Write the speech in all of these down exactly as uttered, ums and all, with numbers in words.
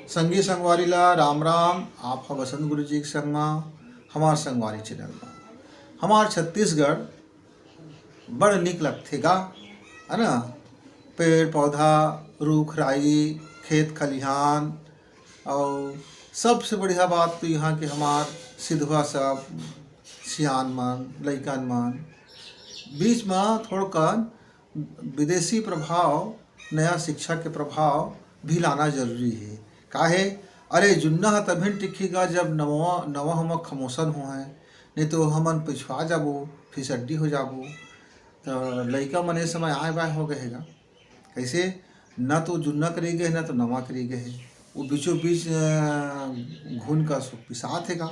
संगी संगवारी ला राम राम। आप ह बसंत गुरु जी के संग मा, हमार संगवारी चैनल मा। हमार छत्तीसगढ़ बड़ निक लगथे गा, है ना? पेड़ पौधा, रूख राई, खेत खलिहान, और सबसे बढ़िया बात तो यहाँ के हमार सिधवा सब सियान मन, लइकन मन। बीच मा थोड़कन विदेशी प्रभाव, नया शिक्षा के प्रभाव भी लाना जरूरी हे। काहे? अरे, जुन्ना ह तभिन टिकही गा, जब नवा, नवा हमर खमोसन होहय, नहीं तो हमन पिछुआ जाबो, फिसड्डी हो जाबो। तो लइका मन ए समय आय बाय हो गए हे गा। कैसे? ना तो जुन्ना करे गए, ना तो नवा करे गए हे। वो बीचों बीच, अ, घुन का सो पिसात हे गा।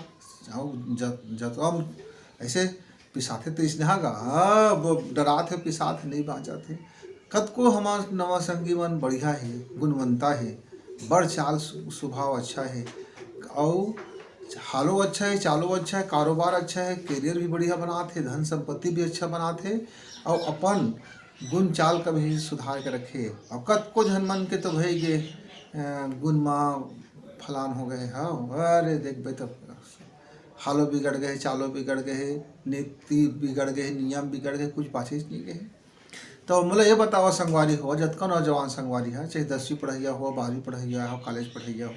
अउ जत-, जतवा म-, ऐसे पिसाथे तो इसने हा गा, हाँ, वो डरात हे, पिसात हे, नहीं बाँचत हे। कतको हमार नवा संगी मन बढ़िया हे, गुणवंता हे, बड़ चाल सु-, स्वभाव अच्छा हे, अउ हालो अच्छा हे, चालो अच्छा हे, कारोबार अच्छा हे, career भी बढ़िया बनात हे, धन संपत्ति भी अच्छा बनात हे, अउ अपन गुण चाल का भी सुधार के रखे। अउ कतको झन मन के तो भई गे, अ, गुण मा फलान हो गए, हाँ, अरे देखबे तब हालो बिगड़ गए, चालो बिगड़ गए, नीति बिगड़ गए, नियम बिगड़ गए, कुछ बाँचिस नहीं गए। तो मोला ये बतावा संगवारी हो, जतका नौजवान संगवारी हे, चाहे दसवीं पढ़इया हो, बारहवीं पढ़इया हो, college पढ़इया हो,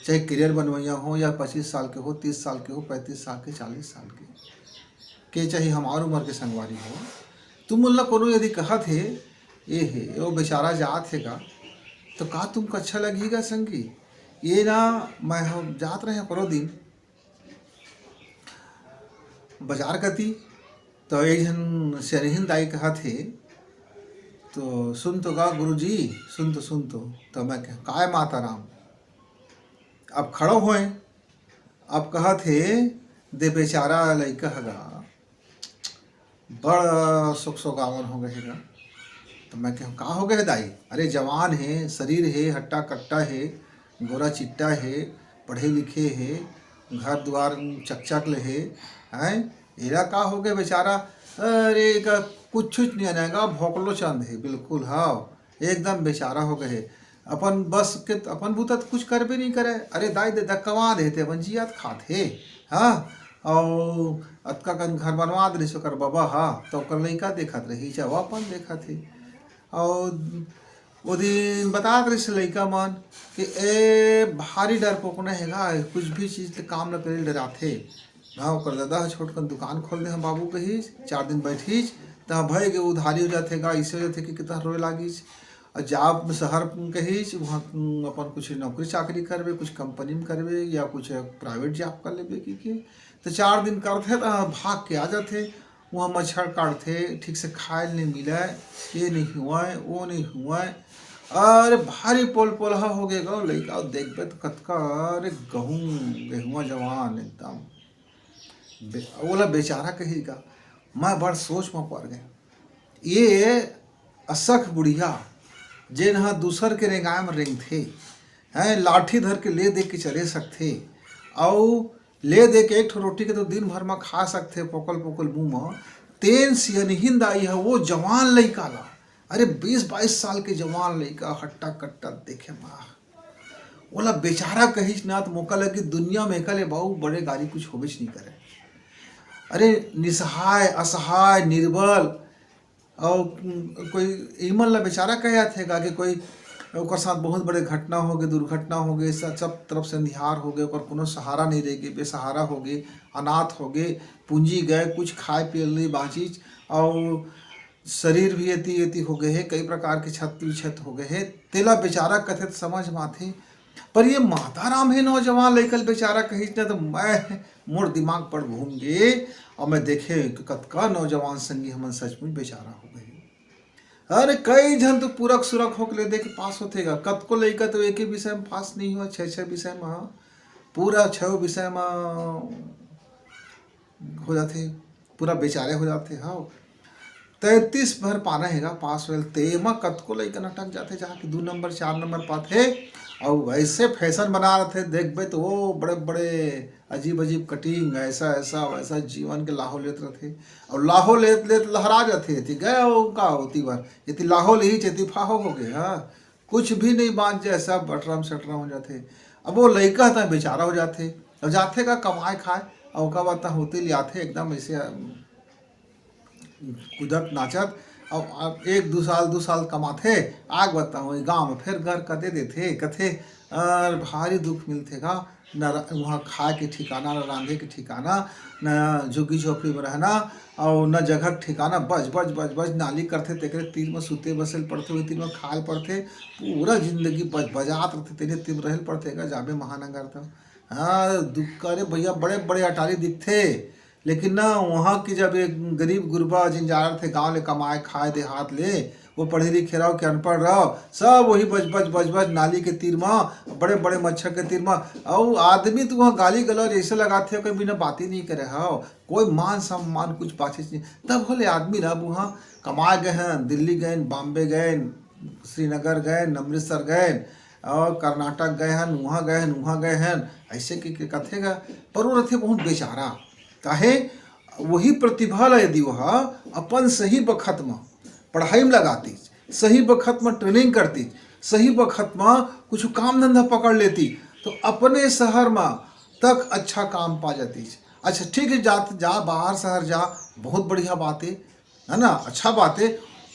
चाहे career बनवइया हो, या पच्चीस साल के हो, तीस साल के हो, पैंतीस साल के, चालीस साल के, के चाहे हमार उम्र के संगवारी हो, तुम मन ला कोनो यदि कहत हे, "ए हे, वो बेचारा जात हे गा," तो का तुमको अच्छा लगही गा संगी? ये ना, मैं हम जात रहे कोनो दिन बाजार कती, तो एक झन सियानहिन दाई कहत हे, तो सुन तो गा गुरुजी, सुन तो, सुन तो। तो मैं कह, "काय माता राम?" अब खड़ो होए, अब कहत हे, "दे बेचारा लइका ह गा, बड़ सुख सुगावन हो गए हे गा।" तो मैं कहूँ, "का हो गए हे दाई?" "अरे जवान हे, शरीर हे, हट्टा कट्टा हे, गोरा चिट्टा हे, पढ़े लिखे हे, घर दुआर चकचक ले हे, हैं? एला का हो गए बेचारा?" "अरे का कुछ नहीं आने गा, भोकलो चंद हे बिल्कुल, हाँ, एकदम बेचारा हो गए हे।" अपन बस के, अपन बूता तो कुछ करबे नहीं करे। अरे दाई दे दकवा देते, अपन जियात खात हे, हाँ। और अतका कन घर बनवा दे ओकर बबा हा, तो ओकर लइका देखत रही, चाहे वो अपन देखत हे। और वो दिन बतात रहिस लइका मन कि ए भारी डरपोकना हे गा, कुछ भी चीज ले काम ल करे ल डराथे। हाँ, ओकर ददा ह छोटकन दुकान खोल दे, हम बाबू कहिस, चार दिन बैठिस, त भय के उधारी हो जाथे गा, अइसे हो जाथे कि कितना रोए लागिस। और जाब शहर कहिस, वहाँ अपन कुछ नौकरी चाकरी करबे, कुछ कंपनी में करबे या कुछ private job कर लेबे कि के। तो चार दिन करथे त भाग के आ जाथे। वहाँ मच्छर काटथे, ठीक से खाए ल नहीं मिलय, ये नहीं हुआ, वो नहीं हुआ। अरे भारी पोल पोलहा हो गए गा लइका, देखबे तो कतका, अरे गहूँ, गेहुआ जवान एकदम। बे-, ओला बेचारा कही गा, मैं बड़ सोच में पड़ गया। ये असख बुढ़िया, जेन ह दूसर के रेंगाय में रेंगथे, हैं, लाठी धर के ले दे के चले सकथे, अउ ले दे के एक ठो रोटी के तो दिन भर म खा सकथे, पोकल पोकल मुंह म। तेन सियनहिन दाई ह वो जवान लइका ला, अरे बीस बाईस साल के जवान लइका, हट्टा कट्टा देखे म, ओला बेचारा कहिस ना, त मोका लगे दुनिया में एकर ले बाऊ बड़े गारी कुछ होबेच नहीं करे। अरे निसहाय, असहाय, निर्बल, और कोई इमन ला बेचारा कहे जाथे का कि कोई ओकर साथ बहुत बड़े घटना हो गए, दुर्घटना हो गए, सब, सब तरफ से अंधियार हो गए, ओकर कोनो सहारा नहीं रह गए, बेसहारा हो गए, अनाथ हो गए, पूंजी गए, कुछ खाए पिए नहीं बाँचिस, और शरीर भी एती एती हो गए हे, कई प्रकार के क्षत विक्षत हो गए हे, तेला बेचारा कथे त समझ में आथे। पर ये माता राम हे नौजवान लइका ल बेचारा कहिस ना, तो मैं, मोर दिमाग पर घूम गे, और मैं देखे कि कतका नौजवान संगी हमन सचमुच बेचारा हो गए। अरे कई झन तो पूरक सुरक होके ले दे के पास होथे गा, कतको लइका तो एक ही विषय में पास नहीं हुआ, छः छः विषय में, पूरा छः विषय में हो जाथे, पूरा बेचारे हो जाथे। हाँ, तैंतीस भर पाना हे गा पास होए ल, तेमा कतको लइका अटक जाथे, जहाँ कि दू नंबर, चार नंबर पाथे, अउ वैसे fashion बना रथे, देखबे तो वो बड़े बड़े अजीब अजीब cutting, ऐसा ऐसा वैसा जीवन के लाहो लेत रथे, अउ लाहो लेत लेत लहरा जाथे, एती गए वो का होती बार, एती लाहो लेही, एती फाहो हो गए। हाँ, कुछ भी नहीं बाँच जाए, सब अटरम सटरम हो जाथे। अब वो लइका त बेचारा हो जाथे, अब जाथे का कमाए खाए, अउ ओकर बाद त होते ले आथे एकदम ऐसे, अम, कूदत नाचत। अब, अब एक दू साल, दू साल कमाथे, आग बताओ, गाँव में फिर घर कदे देथे, कथे, अर भारी दुख मिलथे का, न र-, वहाँ खाए के ठिकाना, न रांधे के ठिकाना, न झुग्गी झोपड़ी में रहना, अउ न जगह के ठिकाना, बज, बज, बज, बज नाली करथे, तेकरे तीर में सुते बसे ल पड़थे, वही तीर में खाए ल पड़थे, पूरा जिंदगी बज, बजात रथे, तेने तीर में रहे ल पड़थे का, जाबे महानगर त। हाँ, दुख करे भैया, बड़े, बड़े अटारी दिखथे, लेकिन ना, वहाँ की जब एक गरीब गुरबा जिन जा रहे थे गाँव ले कमाए खाए देहात ले, वो पढ़े लिखे रहो कि अनपढ़ रहो, सब वही बज बज बज बज नाली के तीर मा, बड़े बड़े मच्छर के तीर मा। अउ आदमी तो वहाँ गाली गलौज ऐसे लगाथे कि बिना बात ही नहीं करे हो, कोई मान सम्मान कुछ बातचीत नहीं। तब होले आदमी रह वहाँ कमाए गए हैं, दिल्ली गए, बॉम्बे गए, श्रीनगर गए, अमृतसर गए, और कर्नाटक गए हैं, वहाँ गए हैं, वहाँ गए हैं, ऐसे के, के कथे गा। पर वो रथे बहुत बेचारा। काहे? वही प्रतिभा ला यदि वह अपन सही बखत म पढ़ाई म लगातीच, सही बखत म ट्रेनिंग करतीच, सही बखत म कुछ काम धंधा पकड़ लेती, तो अपने शहर म तक अच्छा काम पा जातीच। अच्छा, ठीक है, जात जा, बाहर शहर जा, बहुत बढ़िया बात है, है ना, अच्छा बात है।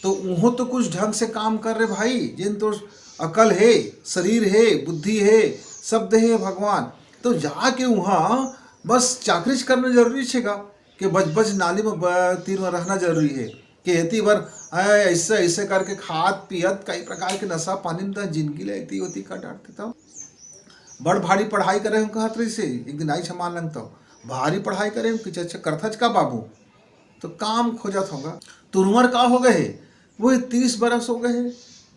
तो उहो तो कुछ ढंग से काम कर रे भाई, जिन तोर अकल है, शरीर है, बुद्धि है, शब्द है भगवान, तो जाके वहाँ बस चाकरीच करना जरूरी छेगा, कि बज बज नाली में ब-, तीर में रहना जरूरी है, कि एती बर, ऐ, ऐसे ऐसे करके खात पियत कई प्रकार के नशा पानी में त जिंदगी ले एती ओती कर डारथे। तब बड़ भारी पढ़ाई करे हूँ कहत रहिसे, एक दिन आई छमान लंग तो भारी पढ़ाई करे हूँ, किछ अच्छा करथच का बाबू? तो काम खोजत होगा। तुर उमर का हो गए हे? वही तीस बरस हो गए हे।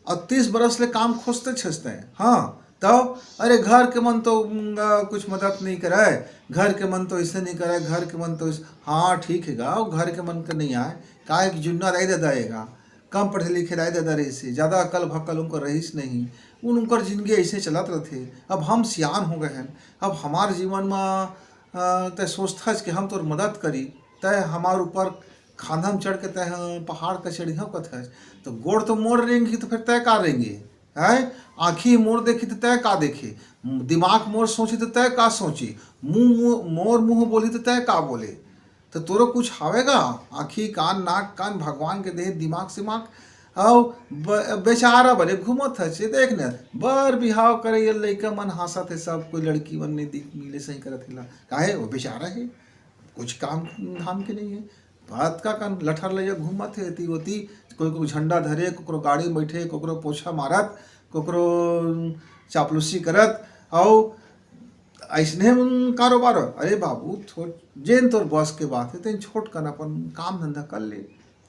और तीस बरस ले काम खोजते छसते हैं। हाँ, तब अरे घर के मन तो, उम, कुछ मदद नहीं करे, घर के मन तो ऐसे नहीं करे, घर के मन तो इस, हाँ ठीक है गा, वो घर के मन का नहीं आए, काहे कि जुन्ना दाई ददा हे गा, कम पढ़े लिखे दाई ददा रहिसे, ज़्यादा अकल भक्कल उनकर रहिस नहीं, उन उनकर जिंदगी ऐसे चलत रहथे। अब हम सियान हो गए हैं, अब हमार जीवन में, अ, तय सोचथस कि हम तोर मदद करी, तय हमार ऊपर खांधा में चढ़ के तय ह पहाड़ का चढ़िया कथस, तो गोड़ तो मोर रेंगी तो फिर तय का रेंगी? हैं? आँखी मोर देखी तो तय का देखे? दिमाग मोर सोची तो तय का सोची? मुंह, मुंह, मोर मुंह बोली तो तय का बोले? तो तोरो कुछ हावेगा? आँखी, कान, नाक, कान, भगवान के देहे दिमाग सिमाग, अउ ब-, बेचारा बने घूमत हस, देख न, बर बिहाव करे ये लइका मन हाँसत हे, सब कोई लड़की मन नहीं दिख मिले सही करत हे ला। काहे? वो बेचारा हे, कुछ काम धाम के नहीं है। बात का कान लठर लइया घूमत हे एती ओती, कोई, कोई झंडा धरे, कोकरो गाड़ी में बैठे, कोकरो पोछा मारत, कोकरो चापलूसी करत, अउ अइसने मन कारोबार हो। अरे बाबू, छोट, जेन तोर बस के बात है, तेन छोट कन अपन काम धंधा कर ले,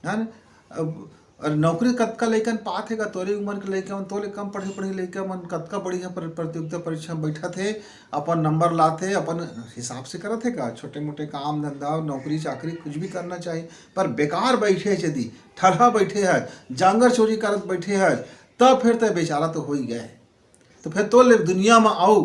है ना? अब, अरे नौकरी कतका लइकन पात हे का, तोरे उम्र के लइका मन, तोले कम पढ़े पढ़े लइका मन कतका बढ़िया प्र-, प्रतियोगिता परीक्षा में बैठत हे, अपन नंबर लात हे, अपन हिसाब से करत हे का, छोटे मोटे काम धंधा, नौकरी चाकरी कुछ भी करना चाहिए, पर बेकार बैठे हे यदि, ठलहा बैठे हे, जांगर चोरी करत बैठे हे, तब फिर तय बेचारा तो हो ही गए। तो फिर तोले दुनिया में आऊ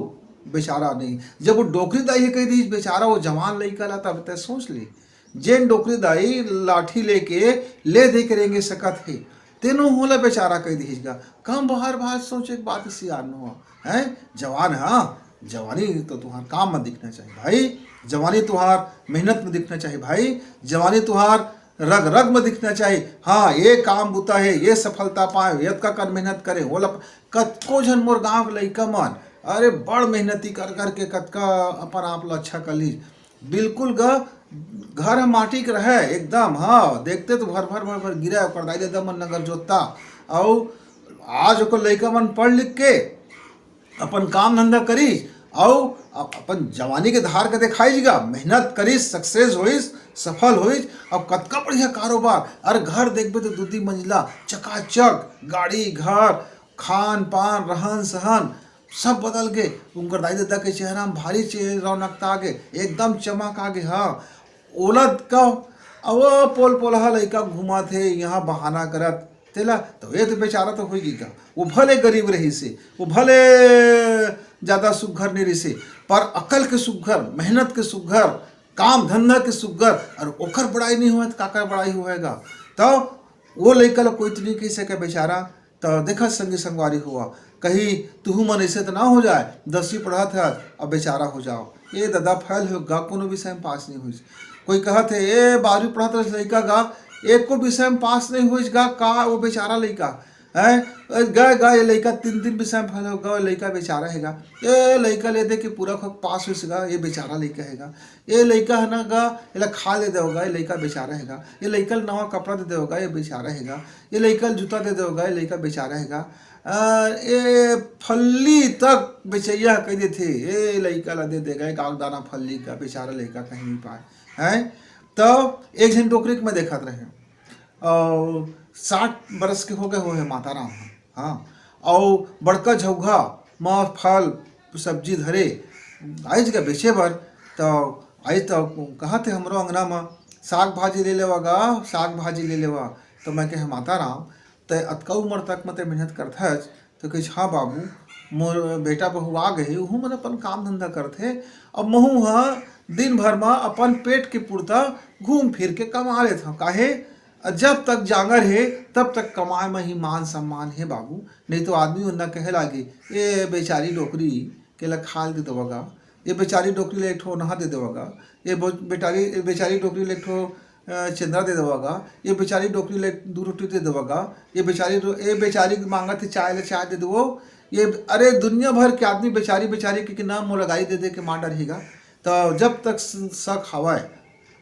बेचारा नहीं। जब वो डोकरी दाई हे कह दी बेचारा वो जवान लइका ला, तब तय सोच ले, जेन डोकरी दाई लाठी लेके ले दे के रेंगे सकत हे, तेनो होला बेचारा कह दी का। कम बाहर बाहर सोचे के बात सियान हो, हैं? जवान, हाँ, जवानी तो तुहार काम में दिखना चाहिए भाई, जवानी तुहार मेहनत में दिखना चाहिए भाई, जवानी तुहार रग रग में दिखना चाहिए। हाँ, ये काम बुता हे, ये सफलता पाए, यतका कन मेहनत करे, ओला प-, कतको झन मोर गांव के लइका मन, अरे बड़ मेहनती कर करके कतका अपन आप ला अच्छा कर ली। बिल्कुल ग-, घर ह माटी के रहे एकदम, हाँ, देखते तो भर भर भर भर गिरे, ओकर दाई ददा मन नगर जोतता, अउ आज ओकर लइका मन पढ़ लिख के अपन काम धंधा करिस, अउ अप-, अपन जवानी के धार के देखाइस गा, मेहनत करिस, सक्सेस होइस, सफल होइस, अब कतका बढ़िया कारोबार। अरे घर देखबे तो दू तीन मंजिला, चकाचक गाड़ी, घर, खान पान, रहन सहन, सब बदल गे। उनकर दाई ददा के चेहरा में भारी चे-, रौनकता आ गे, एकदम चमक आ गे। हाँ, ओला का, अब वो पोल पोलहा लइका घुमात हे यहाँ बहाना करत, तेला तो ये तो बेचारा तो होई गी का, वो भले गरीब रहिसे, वो भले ज्यादा सुघर नहीं रहिसे, पर अकल के सुघर, मेहनत के सुघर, काम धंधा के सुघर, और ओकर बड़ाई नहीं होय तो काकर बड़ाई होएगा? तो वो लइका ला कोई तो नहीं कह सके बेचारा, त देखा संगी संगवारी हुआ, कहीं तुहू मन ऐसे त ना हो जाए, दसवीं पढ़त हस, अब बेचारा हो जाओ। ए दादा, फेल हो गा, कोनो विषय में पास नहीं होइस। कोई कहत हे, "ए, बारहवीं पढ़त रहिस लइका गा, एको विषय में पास नहीं होइस गा, का वो बेचारा लइका, हैं? ए, गा, गा, ये लइका तीन, तीन विषय में फेल हो गा, लइका बेचारा हे गा। ए लइका ले दे के पूरा खो पास होइस गा, ये बेचारा लइका हे गा। ए लइका हे ना गा, एला खा ले देव गा, ये लइका बेचारा हे गा। ये लइका ल नवा कपड़ा दे देव गा, ये बेचारा हे गा। ये लइका ल जूता दे देव गा, ये लइका बेचारा हे गा।" अ, ए फल्ली तक बेचैया कह देथे, "ए लइका ला दे दे गा, एक आग दाना फल्ली का, बेचारा लइका कहीं नहीं पाए।" हैं? तो एक झन डोकरी के मैं देखत रहे, अउ साठ बरस के हो गए हो हे माता राम ह, हाँ, अउ बड़का झउघा म फल सब्जी धरे, आइज गा बेचे बर। तो आइज तो कहत हे, "हमरो अंगना म साग भाजी ले लेवा गा, साग भाजी ले लेवा।" तो मैं कहे, "माता राम, तै अतका उम्र तक म तै मेहनत करथस?" तो कहिस, "हाँ बाबू, मोर बेटा बहू आ गए, उहू मन अपन काम धंधा करथे, अब महू ह दिन भर म अपन पेट के पुरता घूम फिर के कमा लेथव। काहे? जब तक जांगर हे, तब तक कमाए म ही मान सम्मान हे बाबू, नहीं तो आदमी ओन्ना कहे लागे, 'ए बेचारी डोकरी के ला खाल दे देवा गा, ये बेचारी डोकरी ला एक ठो ओनहा दे देवा गा, ये बो-, बेटारी, ये बेचारी डोकरी ला एक ठो, अ, चेंदरा दे देवा गा, ये बेचारी डोकरी ला दू रोटी दे देवा गा, ये बेचारी रो-, ये बेचारी मांगत हे चाय ला चाय दे देवो।' ये, अरे, दुनिया भर के आदमी बेचारी, बेचारी के, के नाम मोला गाली दे दे के मार डरही गा। तो जब तक स-, शक हवय,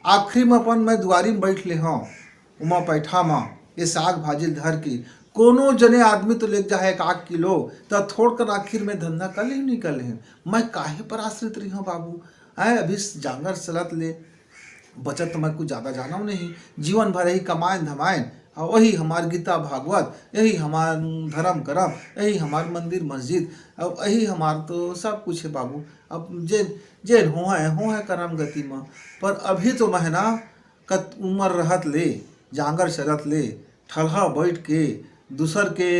आखिरी में अपन मैं दुआरी में बैठ ले हव, उमा पैठा म ये साग भाजी ल धर के, कोनो जने आदमी तो लेके जाहे एक आध किलो, त थोड़कन आखिर में धंधा कर लेहूं, नहीं कर लेहूं, मैं काहे पर आश्रित रही हूँ बाबू? आए अभी जांगर सलत ले बचत तो मैं कुछ ज़्यादा जानव नहीं, जीवन भर यही कमाएन धमाएन, और वही हमार गीता भागवत, यही हमार धर्म करम, यही हमार मंदिर मस्जिद, अब यही हमार तो सब कुछ है बाबू। अब जे, जे हो है, हो है करम गति में, पर अभी तो मैं ना कत उम्र रहत ले, जांगर चलत ले, ठलहा बैठ के, दूसर के,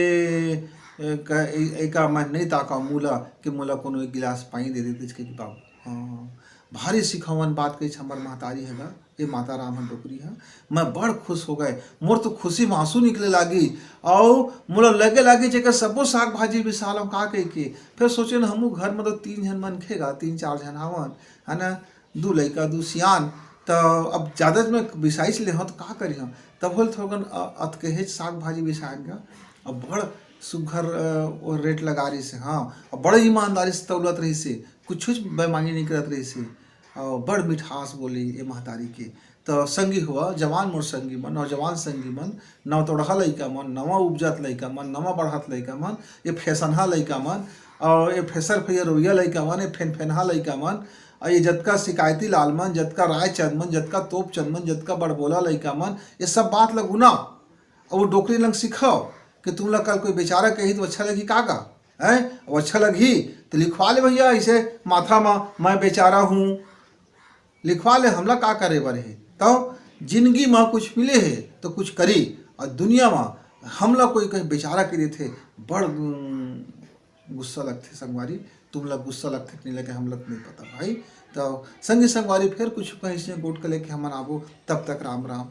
ए, का, ए, एका मैं नहीं ताका मूला के मोला कोनो एक गिलास पानी दे देते इसके कि बाबू, हाँ, भारी सिखावन बात कही हमर महतारी है गा, ये माता राम है डोकरी है। मैं बड़ खुश हो गए, मोर तो खुशी में आंसू निकले लागी, और मोला लगे लागी जेकर सबो साग भाजी बिसाल हम का कह के। फिर सोचे न हमू घर में तो तीन झन मन खेगा, तीन चार झन हावन, है ना, दू लइका, दू सियान, त अब ज़्यादा मैं बिसाइच ले हूँ, त का करी हम? तब होल थोकन, अ, अतकेहेच साग भाजी बिसाएन का, अब बड़ सुग्घर, अ, वो रेट लगा रही से, हाँ, अब बड़ ईमानदारी से तौलत रही से, कुछ बेमानी नहीं करत रही से, और बड़ मिठास बोली ये महतारी के। त संगी हुआ, जवान मोर संगी मन, नौजवान संगी मन, नवतोड़हा लइका मन, नवा उपजत लइका मन, नवा बढ़त लइका मन, ये फैसनहा लइका मन, और ये फेसर फैयरवैया लइका मन, ये फेनफेनहा लइका मन, और ये जतका शिकायती लाल मन, जतका रायचंद मन, जतका तोपचंद मन, जतका बड़बोला लइका मन, ये सब बात ल गुना, और वो डोकरी लंग सिखाओ कि तुमला कल कोई बेचारा कही तो अच्छा लगी का का? हैं? अब अच्छा लगी तो लिखवा ले भैया, इसे माथा में मैं बेचारा हूँ, लिखवा ले, हमला का करे बर हे? तो जिंदगी में कुछ मिले हे तो कुछ करी, और दुनिया में हमला कोई कहीं बेचारा के देथे, बड़, उम, गुस्सा लगथे संगवारी। तुमला गुस्सा लगथे कि नहीं लगे, हमला तो नहीं पता भाई। तो संगी संगवारी फिर कुछ कहीं से गोठ के लेके हमन आबो, तब तक राम राम।